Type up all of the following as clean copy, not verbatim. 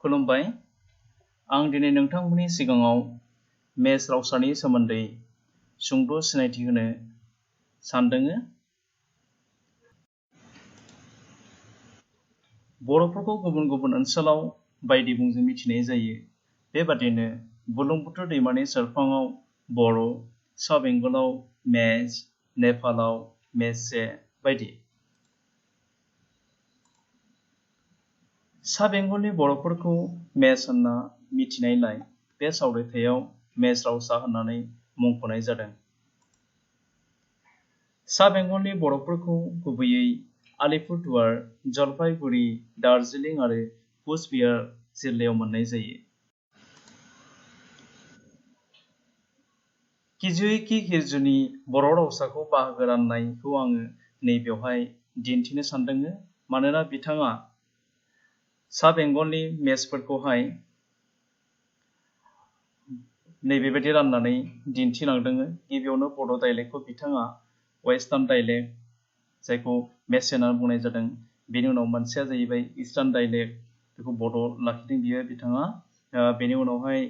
खुलुमबाय आं दिनै नोंथांमोननि सिगाङाव मेच रावसानि सोमोन्दै सुंद' सिनायथि होनो सानदों। बर'फोरखौ गुबुन गुबुन ओनसोलाव बायदि मुंजों मिथिनाय जायो। बेबादिनो बुरलुंबुथुर दैमानि सेरफाङाव बर', सा बेंगलाव मेच, नेपालाव मेचे बायदि। सा बेंगलनि बर'फोरखौ मेच होनना मिथिनायलाय बे सावरायथायाव मेच रावसा होननानै मुंख'नाय जादों। सा बेंगलनि बर'फोरखौ गुबैयै आलिपुरदुवार, जलपाइगुड़ी, दार्जिलिं आरो कुचबिहार जिल्लायाव मोननाय जायो। किजुइकि हिरजुनि बर' रावसाखौ बाहागो राननायखौ आङो नैबेवहाय दिन्थिनो सानदों, मानोना बिथाङा सा बेंगलनि मेचफोरखौहाय नैबेबायदि राननानै दिन्थिलांदों। गिबियावनो बड' दाइलेक्टखौ बिथाङा वेस्टार्न दाइलेक्ट, जायखौ मेच होननानै बुंनाय जादों। बेनि उनाव मोनसेया जाहैबाय इस्टार्न दाइलेक्ट, बेखौ बड' लाखिदों बियो बिथाङा। बेनि उनावहाय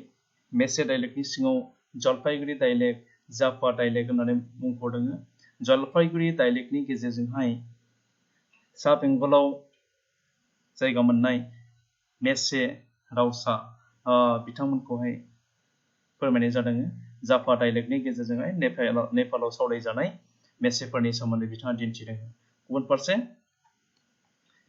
मेचे दाइलेक्टनि सिङाव जलपाइगुड़ी दाइलेक्ट, जाफा दाइलेक्ट होननानै मुंख'दों। जलपाइगुड़ी दाइलेक्टनि गेजेरजोंहाय सा बेंगलाव जायगा मोननाय मेचे रावसा बिथांमोनखौहाय फोरमायनाय जादों। जाफा दाइलेक्टनि गेजेरजोंहाय नेपालाव सावरायजानाय मेचेफोरनि सोमोन्दै बिथाङा दिन्थिदों। गुबुन फारसे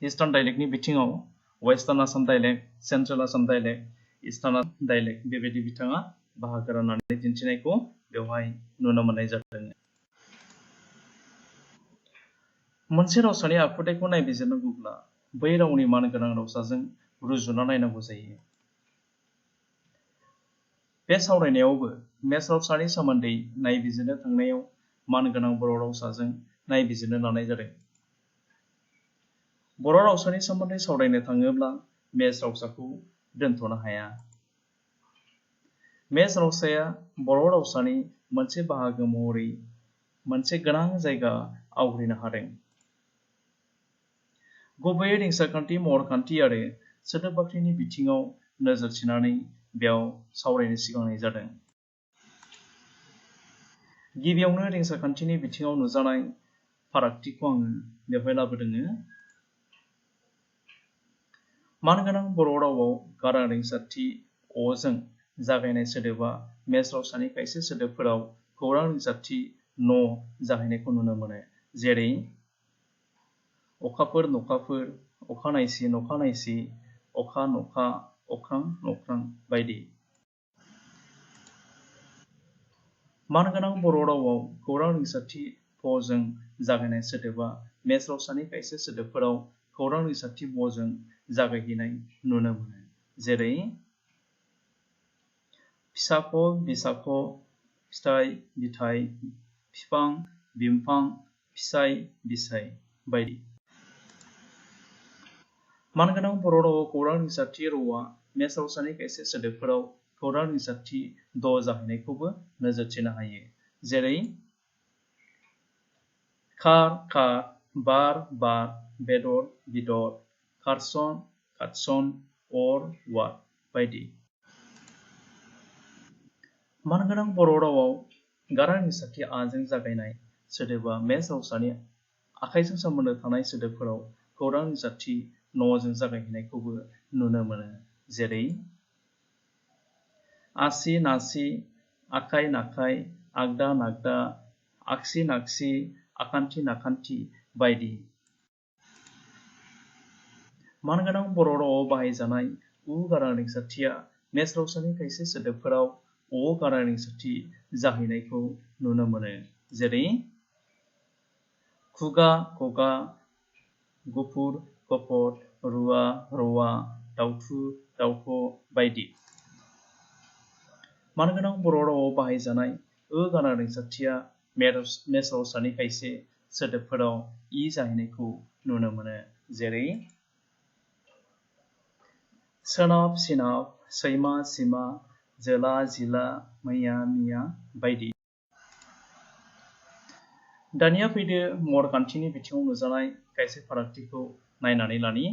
इस्टार्न दाइलेक्टनि बिथिङाव western Assam dialect, central Assam dialect, eastern Assam dialect बेबायदि बिथाङा बाहागो राननानै दिन्थिनायखौ बेवहाय नुनो मोननाय जादों। मोनसे रावसानि आखुथायखौ नायबिजिरनांगौब्ला बै रावनि मानगोनां रावसाजों रुजुना नायनांगौ जायो। बे सावरायनायावबो मेच रावसानि सोमोन्दै नायबिजिरनो थांनायाव मानगोनां बर' रावसाजों नायबिजिरनो लानाय जादों। बर' रावसानि सोमोन्दै सावरायनो थाङोब्ला मेच रावसाखौ दोनथ'नो हाया। मेच रावसाया बर' रावसानि मोनसे बाहागो महरै मोनसे गोनां जायगा आवग्रिनो हादों। गुबैयै रिंसारखान्थि, महरखान्थि आरो सोदोब बाख्रिनि बिथिङाव नोजोर थिनानै बेयाव सावरायनो सिगांनाय जादों। गिबियावनो रिंसारखान्थिनि बिथिङाव नुजानाय फारागथिखौ आङो बेवहाय लाबोदों। मानगोनां बर' रावाव गारां रिंसारथि अ जों जागायनाय सोदोबा मेच रावसानि खायसे सोदोबफोराव खौरां रिंसारथि न जाहैनायखौ नुनो मोनो। जेरै अखाफोर, नखाफोर, अखा नायसि, नखा नायसि, अखा, नखा, अख्रां, नख्रां बायदि। मानगोनां बर' रावाव खौरां रिंसारथि फ जों जागायनाय सोदोबा मेच रावसानि खायसे सोदोबफोराव खौरां रिंसारथि ब जों जागायहैनाय नुनो मोनो। जेरै फिसाख', बिसाख', फिथाइ, बिथाइ, फिफां, बिमफां, फिसाइ, बिसाइ बायदि। मानगोनां बर' रावाव खौरां रिंसारथि रआ मेच रावसानि खायसे सोदोबफोराव खौरां रिंसारथि द जाहैनायखौबो नोजोर थिनो हायो। जेरै खार, खात, बार, बात, बेदर, बिदर, खारसन, खातसन, अर, वात बायदि। मानगोनां बर' रावाव गारां रिंसारथि आ जों जागायनाय सोदोबा मेच रावसानि आखाइजों सोमोन्दो थानाय सोदोबफोराव खौरां रिंसारथि न जों जागायहैनायखौबो नुनो मोनो। जेरै आसि, नासि, आखाइ, नाखाइ, आगदा, नागदा, आगसि, नागसि, आखान्थि, नाखान्थि बायदि। मानगोनां बर' रावाव बाहायजानाय उ गारां रिंसारथिया मेच रावसानि खायसे सोदोबफोराव अ गारां रिंसारथि जाहैनायखौ नुनो मोनो। जेरै खुगा, खगा, गुफुर, गफद, रुवा, रवा, दाउथु, दाउथ' बायदि। मानगोनां बर' रावाव बाहायजानाय ओ गारां रिंसारथिया मेच रावसानि खायसे सोदोबफोराव इ जाहैनायखौ नुनो मोनो। जेरै सोनाब, सिनाब, सैमा, सिमा, जोला, जिला, मैया, मिया बायदि। दानिया फैदो महरखान्थिनि बिथिङाव नुजानाय खायसे फारागथिखौ नायनानै लानि।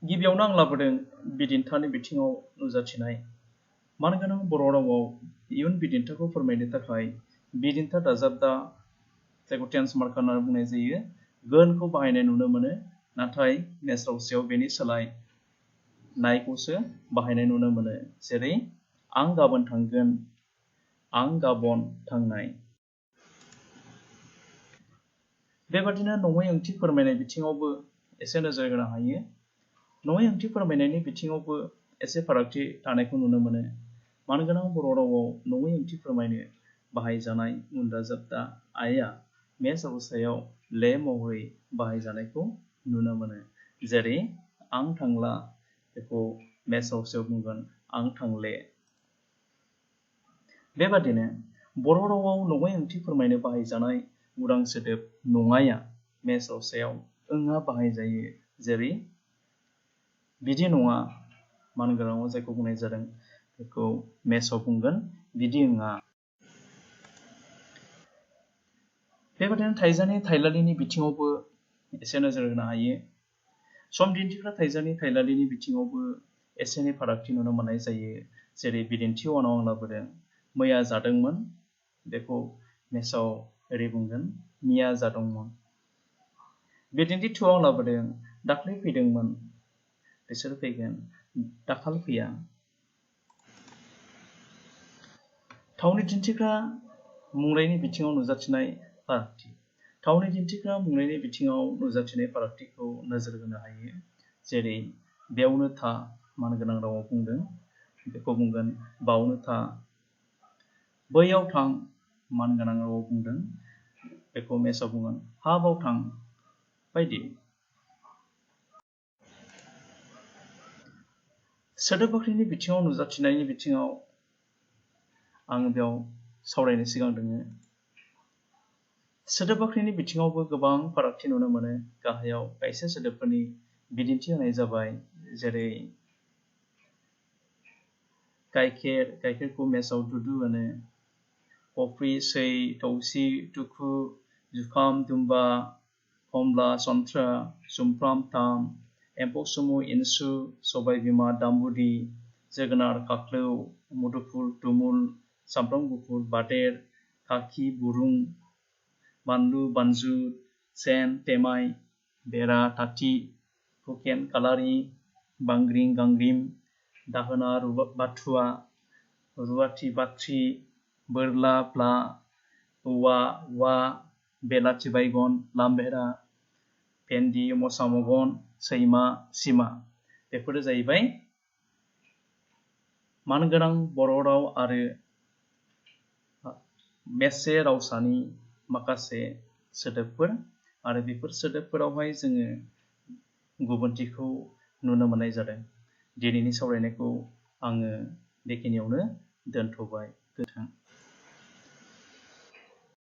गिबियावनो आं लाबोदों बिदिन्थानि बिथिङाव नुजाथिनाय मानगोनां बर' रावाव इयुन बिदिन्थाखौ फोरमायनो थाखाय बिदिन्था दाजाबदा जायखौ टेन्स मार्कार होनना बुंनाय जायो गोनखौ बाहायनाय नुनो मोनो नाथाय मेस रावसायाव बेनि सोलाय नायखौसो बाहायनाय नुनो मोनो जेरै आं गाबोन थांगोन आं गाबोन थांनाय बेबादिनो नङै ओंथि फोरमायनाय बिथिङावबो एसे नोजोर होनो हायो नङै ओंथि फोरमायनायनि बिथिङावबो एसे फारागथि थानायखौ नुनो मोनो मानगोनां बर' रावाव नङै ओंथि फोरमायनो बाहायजानाय उन दाजाबदा आइया मेस रावसायाव ले महरै बाहायजानायखौ नुनो मोनो जेरै आं थांला बेखौ मेस रावसायाव बुंगोन आं थांले बेबादिनो बर' रावाव नङै ओंथि फोरमायनो बाहायजानाय उदां सोदोब नङाया मेस रावसायाव ओंआ बाहायजायो जेरै बिदि नङा मानगोनाङाव जायखौ बुंनाय जादों बेखौ मेसआव बुंगोन बिदि ओंआ बेबादिनो थाइजानि थाइलालिनि बिथिङावबो एसे नोजोर होनो हायो सम दिन्थिग्रा थाइजानि थाइलालिनि बिथिङावबो एसे एनै फारागथि नुनो मोननाय जायो जेरै बिदिन्थि उनाव आं लाबोदों मैया जादोंमोन बेखौ मेसआव ओरै बुंगोन मिया जादोंमोन बिदिन्थि टुआव आं लाबोदों दाख्लै फैदोंमोन बिसोर फैगोन दाखाल फैया थावनि दिन्थिग्रा मुंलायनि बिथिङाव नुजाथिनाय फारागथि थावनि दिन्थिग्रा मुंलायनि बिथिङाव नुजाथिनाय फारागथिखौ नोजोर होनो हायो जेरै बेयावनो था मानगोनां रावाव बुंदों बेखौ बुंगोन बावनो था बैयाव थां मानगोनां रावाव बुंदों बेखौ मेसआव बुंगोन हा बाव थां बायदि सोदोब बाख्रिनि बिथिङाव नुजाथिनायनि बिथिङाव आं बेयाव सावरायनो सिगां दोङो सोदोब बाख्रिनि बिथिङावबो गोबां फारागथि नुनो मोनो गाहायाव खायसे सोदोबफोरनि बिदिन्थि होनाय जाबाय जेरै गाइखेर गाइखेरखौ मेसआव दुदु होनो कफ्रि सै थौसि दुखु जुखाम दुम्बा खमला सन्थ्रा सुमफ्राम थाम एम्फौ सुमु इनसु सबायबिमा दामबुदि जोगोनार खाख्लौ मुदुफुल तुमुल सामब्राम गुफुर बादेर खाखि बुरुं बानलु बानजु सेन तेमाय बेरा थाथि हुकेन कालारि बांग्रिं गांग्रिम दाहोना बाथुवा रुवाथि बाथ्रि बोरला ब्ला औवा वा बेलाथि बायगन लामबेरा भेन्दि मसा मगन सैमा सिमा बेफोरो जाहैबाय मानगोनां बर' राव आरो मेसे रावसानि माखासे सोदोबफोर आरो बेफोर सोदोबफोरावहाय जोङो गुबुनथिखौ नुनो मोननाय जादों दिनैनि सावरायनायखौ आङो बेखिनियावनो दोनथ'बाय गोथों